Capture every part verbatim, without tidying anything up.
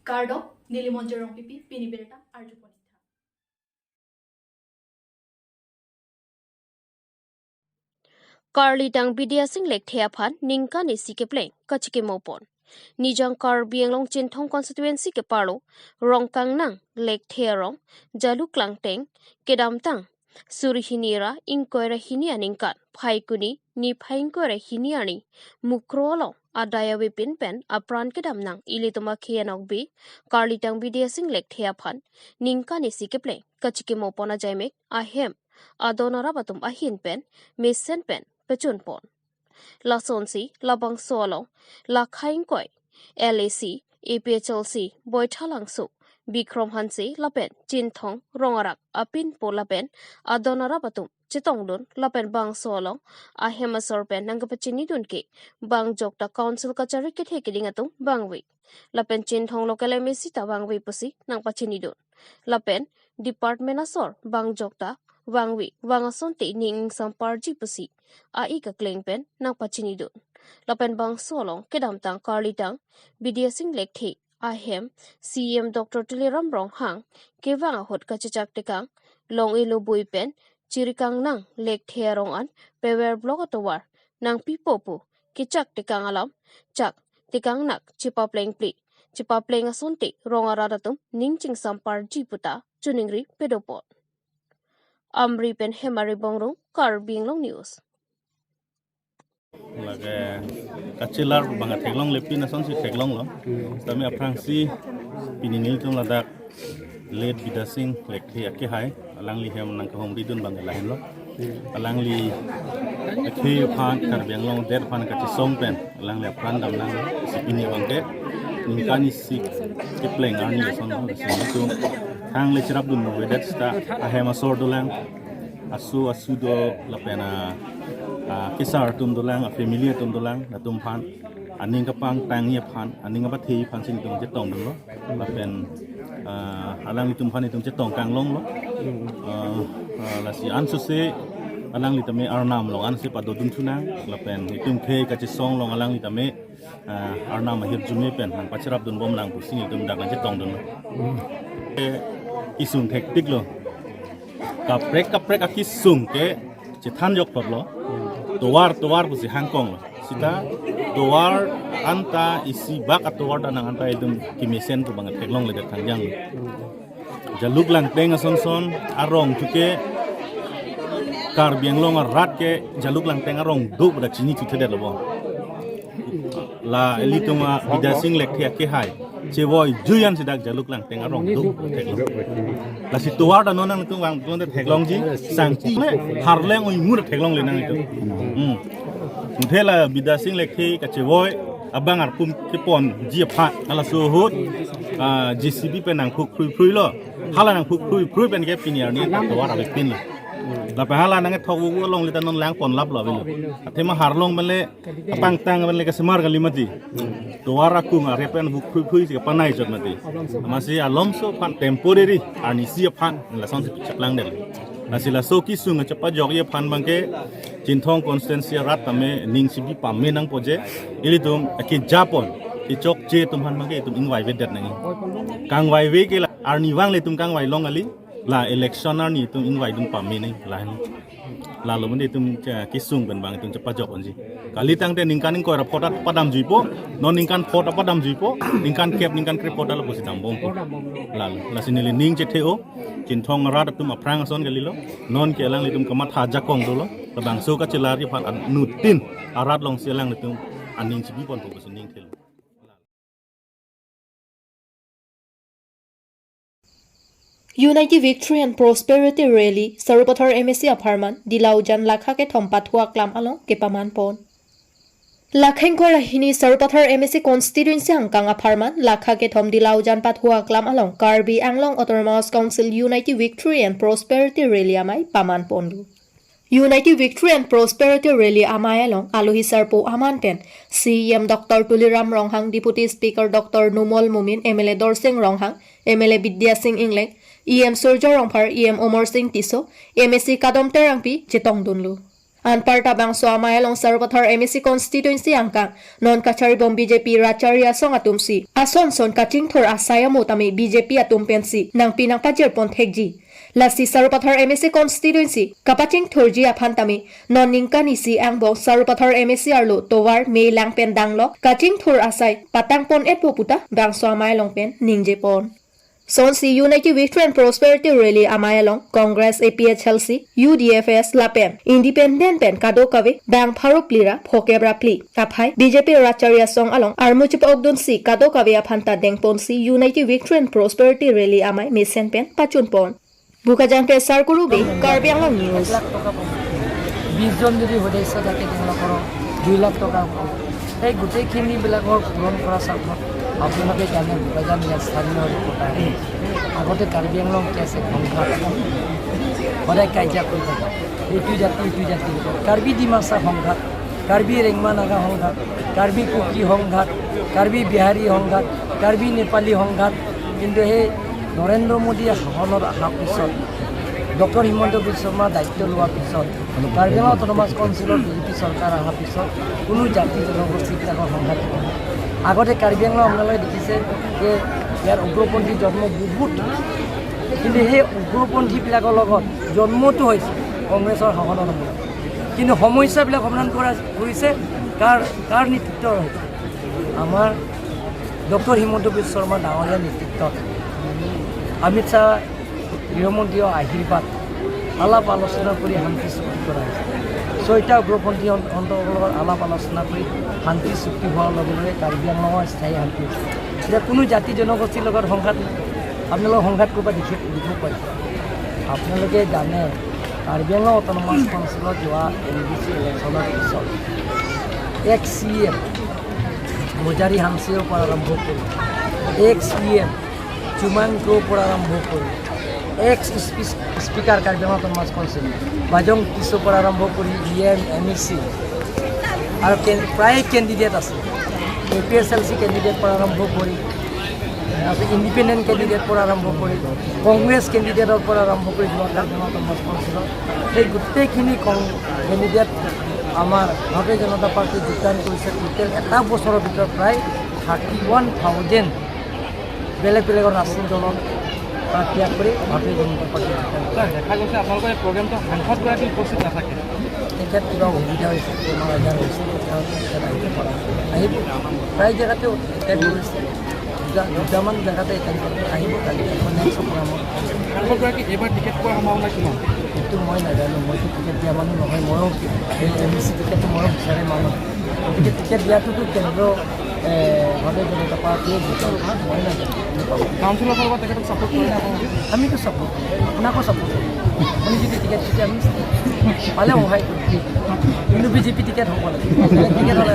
Kardom, neli Monjir Rongpipi, pini birta arjupon. Karlitang Bidyasing Lekthe aphan ningkan isi kepleng kachikimopon. Nijang Karbi Anglong Chinthong constituency keparlo Rongkangnang Lekthe arong Jaluk Langteng kedamtang suri hini ra ingkoi ra hini aningkan Phaikuni niphai ingkoi ra hini arni Mukroh along adai avepin pen apran kedam nang ilitum akhei anokbe Karlitang Bidyasing Lekthe aphan ningkan isi kepleng kachikimopon ajaimek ahem adon arap atum ahin pen mesen pen pechunpon. Lasonsi labangso along lakhai ingkoi L A C, A P H L C, Boithalangso, Bikrom Hanse lapen Chinthong Rongarak apinpo lapen adon arap atum chetongdun lapen bangso along ahem asor pen nangkepachinidun ke bangjok ta council kachari kethe keding atum bangve lapen Chinthong local M A C ta vangve pusi nangpachinidun. Lapen department asor bangjok ta vangve vang asonte ning ingsamparji pusi a-ik akleng pen nangpachinidun. Lapen bangso along kedamtang Karlitang Bidyasing Lekthe ahem C E M Doctor Tuliram Ronghang kevang ahut kachechak tekang long-elo bui pen Chirikangnang Lekthe arong an Pever Block atovar nangpipo pu kechak tekang alam chak tekang nak chepaplengple chepapleng asonte rong arat atum ning chingsamparji puta choningri pedopon. Amri pen Hemari Bongrung, Karbi Anglong News. Lake kachelar bang theklongle pin asonsi theklonglo. Tame aphrangsi pini nelitum ladak late Bidyasing Lekthe akehai alangli hem nangkahumridun bang lahenlo. Alangli akhei aphan Karbi Anglong adet aphan kachesong pen alangli apran damnang si pini abangke ningkan isi kepleng arni asonlo. Lasi nelitum thangle cherapdun avedet seta ahem asor dolang, aso asu do lapen a, a, kesar atum dolang, a-family atum dolang, latum aphan aning kapangtangji aphan, aning kapathe aphansi nelitum chetongdunlo. Lapen, ah, alanglitum aphan nelitum chetong kanglonglo. Ah, ah, lasi ansose alangli tame arnam along ansi padodun thunang. Lapen nelitum khei kachesong along alangli tame, ah, arnam ahirjume pen nangpacherapdun bomlang pusi nelitum dak nangchetongdunlo. Eh, kesung thektiklo. Kaprek kaprek akesung ke chethan jokpotlo. Tovar tovar pusi hangkonglo. Seta tovar anta isi bak atovar ta nang anta itum kemesen pu bang theklongledet thangjang. Jaluk Langteng asonson arong thuke Karbi Anglong arat ke Jaluk Langteng arong do pada chini thuthedetlo bo. La ilitum a Bidyasing Lekthe akehai chevoi juian si dak Jaluk Langteng arong do theklong. Lasi tovar ta non nangtum vangtun theklongji, sangti le harleng oi mur theklongle nangtum. Hmm. Muthe la Bidyasing Lekthe kachevoi abang arpum keponji aphan halaso ahut, ah, J C B pen nangphuk phrui phruilo. Hala nangphuk phrui phrui pen ke pini arni tovar avepinlo. Lapen hala nangkethok vuvu alongle ta non langponlaplo avelo. Athema harlong pen le kapangtang pen le kasemar kali mati. Tovar akung arep pen phuk phrui phrui si kapanai chot mati. Amatsi alomso aphan temporary arnisi aphan lasonsi chepaplangdetlo. Lasi laso kesung chepajokji aphan bangke Chinthong constituency arat tame ning sibi pame nangpo je. Ilitum akejapon kechokche atum aphan bangke itum ingvaivedet nangji. Kangvaive ke la arnivang le itum kangvailong kali. La election arni itum ingvaidun pame nangji lahen. Lalo mande itum che-, kesung pen bang itum chepajokponji. Kali tangte ningkan ingkoi ra pho ta padamjuipo, non ningkan pho ta padamjuipo, ningkan kep ningkan krepho ta lo pusi dambompo. Lalo, lasi neli ning chethe-o, Chinthong arat atum aphrang ason kalilo, non ke alanglitum kamatha jakong dolo, labangso kachelarji aphan anuttin arat alongsi alanglitum aning chibiponpo pusi ning thelo. Unity Victory and Prosperity Rally, Sarupathar M A C apharman, Dilaujan lakha kethom pathu aklam along kepamanpon. Lakheng kora hini Sarupathar M A C constituency angkang apharman, lakha kethom Dilaujan pathu aklam along, Karbi Anglong Autonomous Council Unity Victory and Prosperity Rally amei pamanponlo. Unity Victory and Prosperity Rally amei along, alohi sarpo aman pen, C E M Doctor Tuliram Ronghang, Deputy Speaker Doctor Numal Momin, M L A Dorsing Ronghang, M L A Bidya Sing Engleng, E M Surjya Rongphar, E M Amarsing Tisso, M A C Kadom Terangpi, chetongdunlo. Anparta bangso amei along Sarupathar M A C constituency angkang non kachari bom B J P rat chari asong atum si ason son kachingthur asai amo tame B J P atum pensi nangpi nangpajir pon thekji. Lasi Sarupathar M A C constituency kapachingthurji aphan tame non ningkan isi angbong Sarupathar M A C arlo tovar mei lang pen danglo kachingthur asai patang pon etpo puta bangso amei along pen ningje pon. Sonsi Unity Victory and Prosperity Rally amei along Congress, A P H L C, U D F S lapen Independent pen kadokave bang pharo phli ra phokep ra phli aphai B J P rat chari asong along armu chepa-okdunsi kadokave aphan ta dengponsi Unity Victory and Prosperity Rally amei mesen pen pachun pon. Bokajan pen Sarkuru Bey, Karbi Anglong News. এক লাখ টকা পাব। বিশ জন যদি সদস্য থাকে, তেওঁলোকৰ দুই লাখ টকা পাব। সেই গোটেইখিনিবিলাকৰ পূৰণ কৰা স্বাৰ্থত আপোনালোকে জানে, বোকাজান ইয়াত স্থানীয় ৰিপৰ্টাৰ। আগতে কাৰ্বি আংলং কি আছে, সংঘাত, সদায় কাজিয়া কৰি থাকে, এইটো জাতি, এইটো জাতি। কাৰ্বি ডিমাচা সংঘাত, কাৰ্বি ৰেংমা নাগা সংঘাত, কাৰ্বি কুকি সংঘাত, কাৰ্বি বিহাৰী সংঘাত, কাৰ্বি নেপালী সংঘাত। কিন্তু সেই নৰেন্দ্ৰ মোদী শাসনত অহাৰ পিছত, ডক্টৰ হিমন্ত বিশ্ব শৰ্মা দায়িত্ব লোৱাৰ পিছত, কাৰ্বি আংলং অট'নমাছ কাউন্সিলৰ বিজেপি চৰকাৰ অহাৰ পিছত কোনো জাতি জনগোষ্ঠীবিলাকৰ সংঘাত নহয়। আগতে কাৰ্বি আংলং আপোনালোকে দেখিছে যে ইয়াৰ উগ্ৰপন্থী জন্ম বহুত, কিন্তু সেই উগ্ৰপন্থীবিলাকৰ লগত জন্মটো হৈছে কংগ্ৰেছৰ শাসনৰ সময়ত। কিন্তু সমস্যাবিলাক সমাধান কৰা কৰিছে কাৰ, কাৰ নেতৃত্বত হৈছে? আমাৰ ডক্টৰ হিমন্ত বিশ্ব শৰ্মা ডাঙৰীয়াৰ নেতৃত্বত, অমিত শ্বাহ গৃহমন্ত্ৰীৰ আশীৰ্বাদ, আলাপ আলোচনা কৰি শান্তি চুক্তি কৰা হৈছে। ছয়টা উগ্ৰপন্থী সং-, সংগঠনৰ লগত আলাপ আলোচনা কৰি শান্তি চুক্তি হোৱাৰ লগে লগে কাৰ্বি আংলঙৰ স্থায়ী শান্তি হৈছে। এতিয়া কোনো জাতি জনগোষ্ঠীৰ লগত সংঘাত নাই। আপোনালোকৰ সংঘাত ক'ৰবাত দেখি, দেখিব পাৰিছে? আপোনালোকে জানে, কাৰ্বি আংলং অট'নমাছ কাউন্সিলত যোৱা এম ডি চি ইলেকশ্যনৰ পিছত এক্স চি এম মজাৰী হামচিৰ পৰা আৰম্ভ কৰি, এক্স চি এম চুমাং ক্ৰৰ পৰা আৰম্ভ কৰি, এক্স স্পি-, স্পীকাৰ কাৰ্বি আংলং অট'নমাছ কাউন্সিল বাজং টিছৰ পৰা আৰম্ভ কৰি ই এম, এম ই চি আৰু কে-, প্ৰায় কেণ্ডিডেট আছে, এ পি এইচ এল চি কেণ্ডিডেট পৰা আৰম্ভ কৰি, তাৰপিছত ইণ্ডিপেণ্ডেণ্ট কেণ্ডিডেট পৰা আৰম্ভ কৰি, কংগ্ৰেছ কেণ্ডিডেটৰ পৰা আৰম্ভ কৰি যোৱা কাৰ্বি আংলং অট'নমাছ কাউন্সিলৰ সেই গোটেইখিনি কং-, কেণ্ডিডেট আমাৰ ভাৰতীয় জনতা পাৰ্টীত যোগদান কৰিছে। টোটেল এটা বছৰৰ ভিতৰত প্ৰায় থাৰ্টি ওৱান থাউজেণ্ড বেলেগ বেলেগৰ ৰাজনৈতিক দলত প্ৰাৰ্থত্যাগ কৰি ভাৰতীয় জনতা পাৰ্টীত যোগদান কৰিছে। ছাৰ, দেখা গৈছে আপোনালোকৰ এই প্ৰগ্ৰামটো সাংসদগৰাকী উপস্থিত নাথাকে। তেখেত কিবা অসুবিধা হৈছে, বেমাৰ আজাৰ হৈছে, তেখেত তেখেত আহিব পৰা নাই। আহিব, প্ৰায় জেগাতে এটেণ্ড কৰিছে, দুটা, দুটামান জেগাতে এটেণ্ড কৰিছে। আহিব কালি, আকৌ নেক্সট প্ৰগ্ৰামত। সাংসদগৰাকী এইবাৰ টিকেট পোৱাৰ সম্ভাৱনা কিমান? সেইটো মই নাজানো, মইতো টিকেট দিয়া মানুহ নহয়, ময়ো এম ই চি টিকেটটো ময়ো বিচাৰে মানুহ। গতিকে টিকেট দিয়াটোতো কেন্দ্ৰ, এ, ভাৰতীয় জনতা পাৰ্টীয়ে যিটো, মই নাজানো। কাউন্সিলৰ ফালৰ পৰা তেখেতক ছাপোৰ্ট কৰে নে আপোনালোকে? আমিতো ছাপোৰ্ট কৰোঁ, আপোনাকো ছাপোৰ্ট কৰোঁ। আপুনি যদি টিকেট দিয়ে আমি পালে সহায় কৰিম, কিন্তু বি জে পি টিকেট হ'ব লাগে, বেলেগ টিকেট হ'লে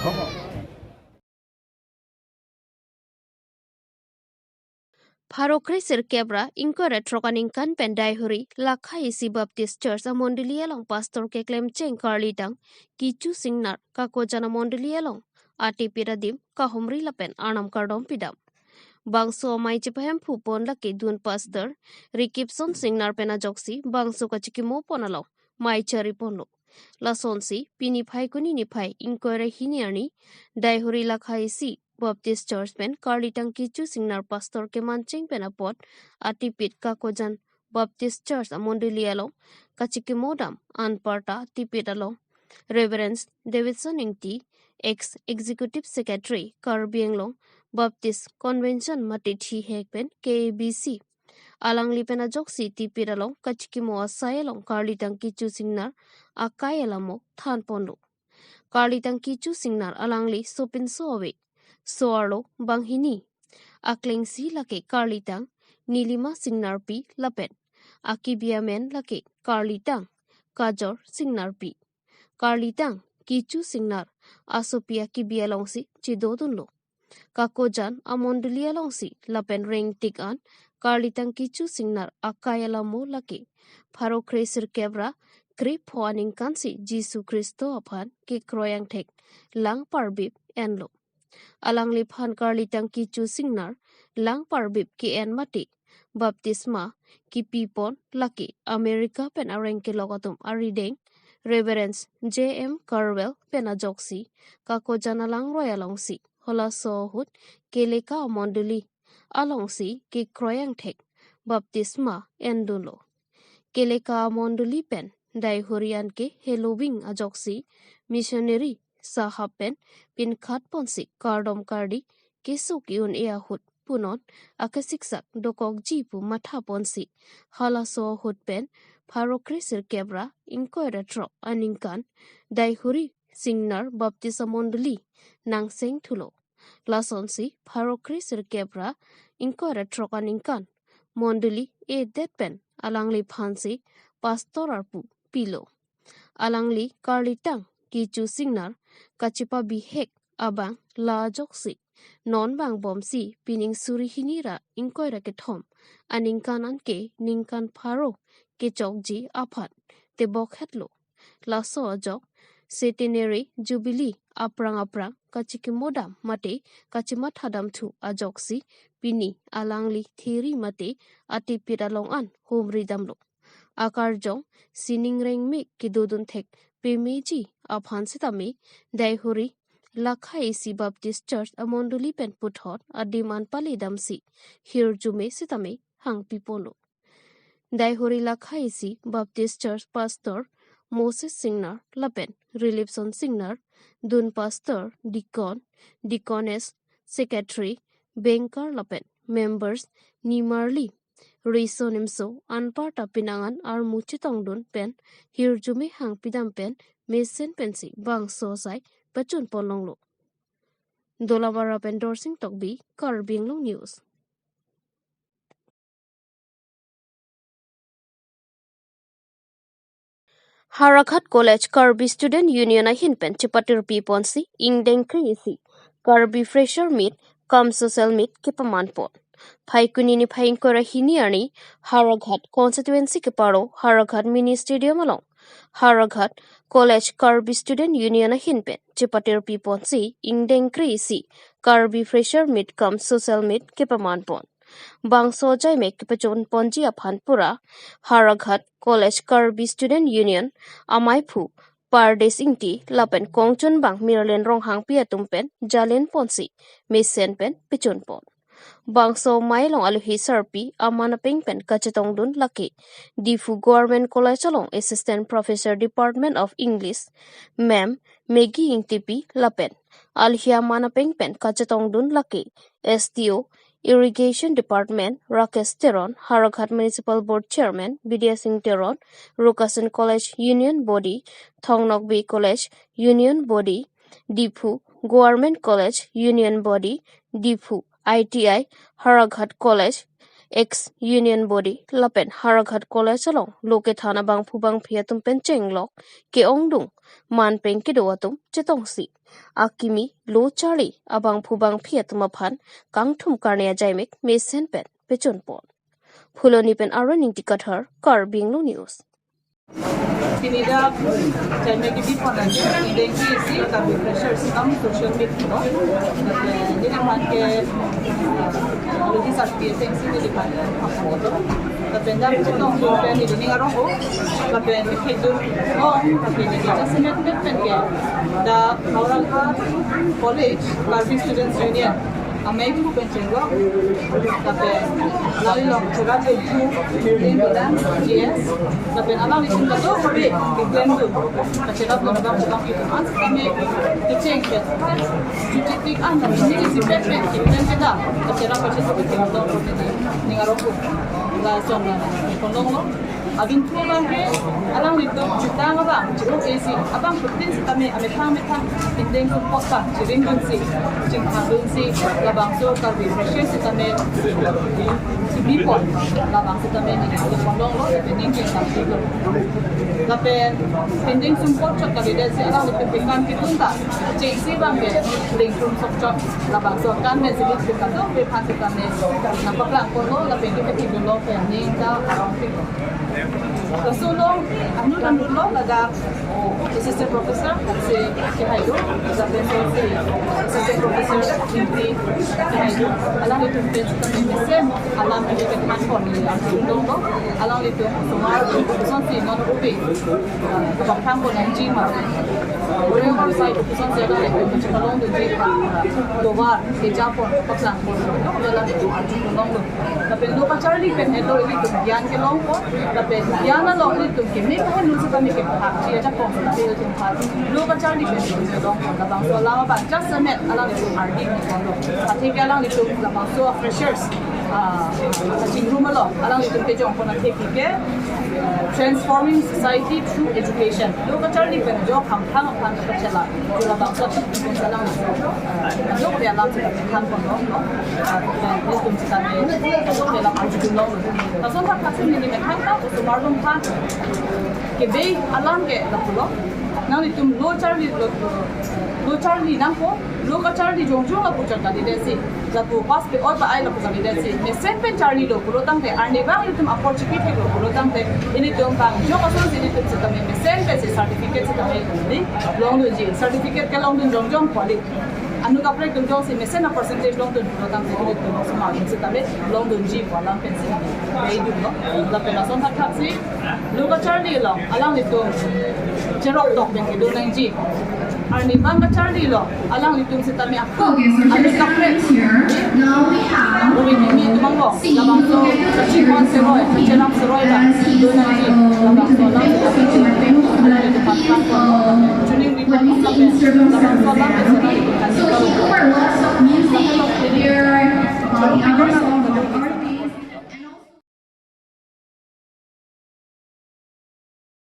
হ'ব। Pharo kre sirkep ra ingkoi ra throk aningkan pen Daihuri Lakha A C Baptist Church amondoli along pastor keklem cheng karlitang Kichu Singnar Kakojan amondoli along atipit adim kahumri lapen arnam kardom pidam. Bangso amei chepahemphu pon lake dun pastor Rikipson Singnar pen ajoksi bangso kachikimo pon along mei chari ponlo. Lasonsi pini Phaikuni niphai ingkoi ra hini arni Daihuri Lakha A C Baptist Church pen karlitang Kichu Singnar pastor keman cheng pen apot atipit Kakojan Baptist Church amondoli along kachikimo dam anparta tipit along Reverend Davidson Ingti, ex Executive Secretary Karbi Anglong Baptist Convention mate thihek pen K A B C, alangli pen ajoksi tipit along kachikimo asai along karlitang Kichu Singnar akai alamo than ponlo. Karlitang Kichu Singnar alangli sopinso ave, so-arlo banghini. Aklengsi lake karlitang Nilima Singnarpi lapen akibi amen lake karlitang Kajor Singnarpi. Karlitang Kichu Singnar asopi akibi alongsi chedodunlo. Kakojan amondoli alongsi lapen rengtik an karlitang Kichu Singnar akai alamo lake pharo kre sirkep ra kre pho aningkansi Jisu Khristo aphan kekroi angthek lang parbip enlo. Alangliphan karlitang Kichu Singnar lang parbip ke-en mate baptisma kipipon lake America pen areng kelok atum arideng Reverend J M Carwell pen ajoksi kakojan alangroi alongsi halaso ahut Keleka amondoli alongsi kekroi angthek baptisma endunlo. Keleka amondoli pen daihuri anke heloving ajoksi missionary sahab pen pinkhat ponsi kardom kardi keso ke-un-e ahut punon akesiksak dokokji pu matha ponsi halaso ahut pen pharo kre sirkep ra ingkoi ra throk aningkan daihuri singnar baptist amondoli nangseng thulo. Lasonsi pharo kre sirkep ra ingkoi ra throk aningkan mondoli edet pen alangliphansi pastor arpu pilo. Alangli karlitang kecho singnar kachepabihek abang la ajoksi non vangbomsi pining suri hini ra ingkoi ra kethom aningkan anke ningkan pharo kechokji aphan tebok hetlo. Laso ajok centenary jubilee aphrang aphrang kachikimodam mate kachemathadamthu ajoksi pini alangli theri mate atipit along an humridamlo. Akarjong sining rengmek kedodun thek pemeji aphan sitame daihuri Lakha A C Baptist Church amondoli pen puthot adim an paledamsi hirjume sitame hangpiponlo. Daihuri Lakha A C Baptist Church Pastor Moses Singnar lapen Reliefson Singnar, dun pastor, deacon, deaconess, secretary, banker lapen members nimarli riso nimso anparta pinangan armu chetongdun pen hirjume hangpidam pen mesen pensi bangso asai pachunpon longlo. Dolamara pen Dorsing Tokbi, Karbi Anglong News. Howraghat College Karbi Student Union ahin pen chepatirpi ponsi ingdeng kre-isi Karbi Fresher Meet cum Social Meet kepaman pon. Phaikuni niphai ingkoi ra hini arni Howraghat constituency keparo Howraghat Mini Stadium along Howraghat College Karbi Student Union ahin pen chepatirpi ponsi ingdeng kre-isi Karbi Fresher Meet cum Social Meet kepaman pon. Bangso ajaimek kepachun ponji aphan pura Howraghat College Karbi Student Union amaiphu Pardes Ingti lapen kongchunbang Mirlen Ronghangpi atum pen jalen ponsi mesen pen pachun pon. Bangso amei along alohi sarpi aman apeng pen kachetongdun lake Diphu Government College along Assistant Professor, Department of English, Ma'am Maggie Ingtipi lapen alohi aman apeng pen kachetongdun lake S D O Irrigation Department Rakesh Teron, Howraghat Municipal Board Chairman Bidya Singh Teron, Rukasin College Union Body, Thong Nokbe College Union Body, Diphu Government College Union Body, Diphu I T I, Howraghat College ex Union Body lapen Howraghat College along lo kethan abangphu bangphi atum pen chenglok ke-ongdung man peng kedo atum chetongsi akimi lo charli abangphu bangphi atum aphan kangthum karne ajaimek mesen pen pachun pon. Phuloni pen Aaron Ingti Kathar, Karbi Anglong News. Pini dak chai me kidi pon lagi, ingdeng kre-isi Karbi Freshers cum Social Meet lo. Lapen neliphan ke, uh, alohi sarpi atengsi neliphan apot lo. Lapen dak chetongdun pen neli ning arong-o. Lapen kethekdun o, lapen neli jasemet met pen ke dak Howraghat College Karbi Students Union amei pu pen chenglok, lapen lalilong cherap pen thu Mirlin Bidan G S, lapen alanglitum kadokave keklem dun, kacherap dun abang abang itu an kami kecheng pen jutik tik an kami ini isi pen pen keklem kedam, kacherap kacherap pen kedam ning arong-o, lason na konong lo. Adunthu abang ke alanglitum chetang abang, chiruk isi abang putin sitame amethang amethang ingdeng sumpot ta chiring dunsi, chingthang dunsi, labangso Karbi Freshers sitame chibi pon, labang sitame neli konong lo, lapen ning chingthang lo. Lapen ingdeng sumpot chot kalidet si alanglitum pekam kedun ta chengsi abang ke lengkrum sok chot, labangso kan me silit pekam do pephan sitame nangpaklang pon lo, lapen kethekdun lo pen ning ta arong pik lo. Laso along anut anut lo ladak assistant professor, si kehai do, ladak pensi assistant professor, Bhimti, kehai do. Alanglitum pensi kami mesen alam ini ke teman pon ni, alanglitum along itu semua kosonsi non ubi, uh, kapangthang pon nangji ma. Orang orang sai kosonsi alanglitum kachelong doji, uh, tovar, keja pon, paklang pon, alanglitum arjulong do. Lapen lo kacharli pen helo ilitum gyan kelong pon, lapen gyan along ilitum keme kahenun setame kepakji ajakong setame ilitum phan lo kacharli pen helo kelong pon, labangso alam abang jasemet alanglitum ardi pon lo. Athe ke alanglitum labangso freshers, ah, kachingrum along alanglitum kejong pon athe ke, eh, transforming society through education. Lo kacharli pen jo kham kham aphan kachela. Chula bangso chit ipon salang. Ajok dia lam chula khan pon lo, no? Ah, ilitum chitame, ajok dia lam arjulong lo. Lason thakthak si neli methang ta, osomar atum aphan kebe alam ke lapulo. Nanglitum lo charli lo, lo charli nangpo, lo kacharli jongjong lapu chot kalidetsi. Lapu pass pe-oi pa-ai lapu kalidetsi. Mesen pen charlilo pulo tangte, arnivang ilitum apor chikitheklo pulo tangte, ilitum bang jok asonsi ilitum setame mesen pensi certificate setame di longdunji. Certificate kelongdun jongjong kali. Anut kaprek atum jongsi mesen a-percentage longdun pulo tangte, ilitum osomar atum setame longdunji pu alam pensi dei dunlo. Lapen lason thakthaksi lo kacharli along alanglitum cherok tok pen kedo nangji. Arnivang kacharli along alanglitum setame ako. Okay, so anut here's kaprek. Here. Now we have Uri kimi tumang lo. See, labangso look at the kachimon pictures seroi, of kacherap seroi la. As he Do nangji. Labangso la. Chuning people, let me introduce myself. So he covered lots of music. Here, uh, the hours of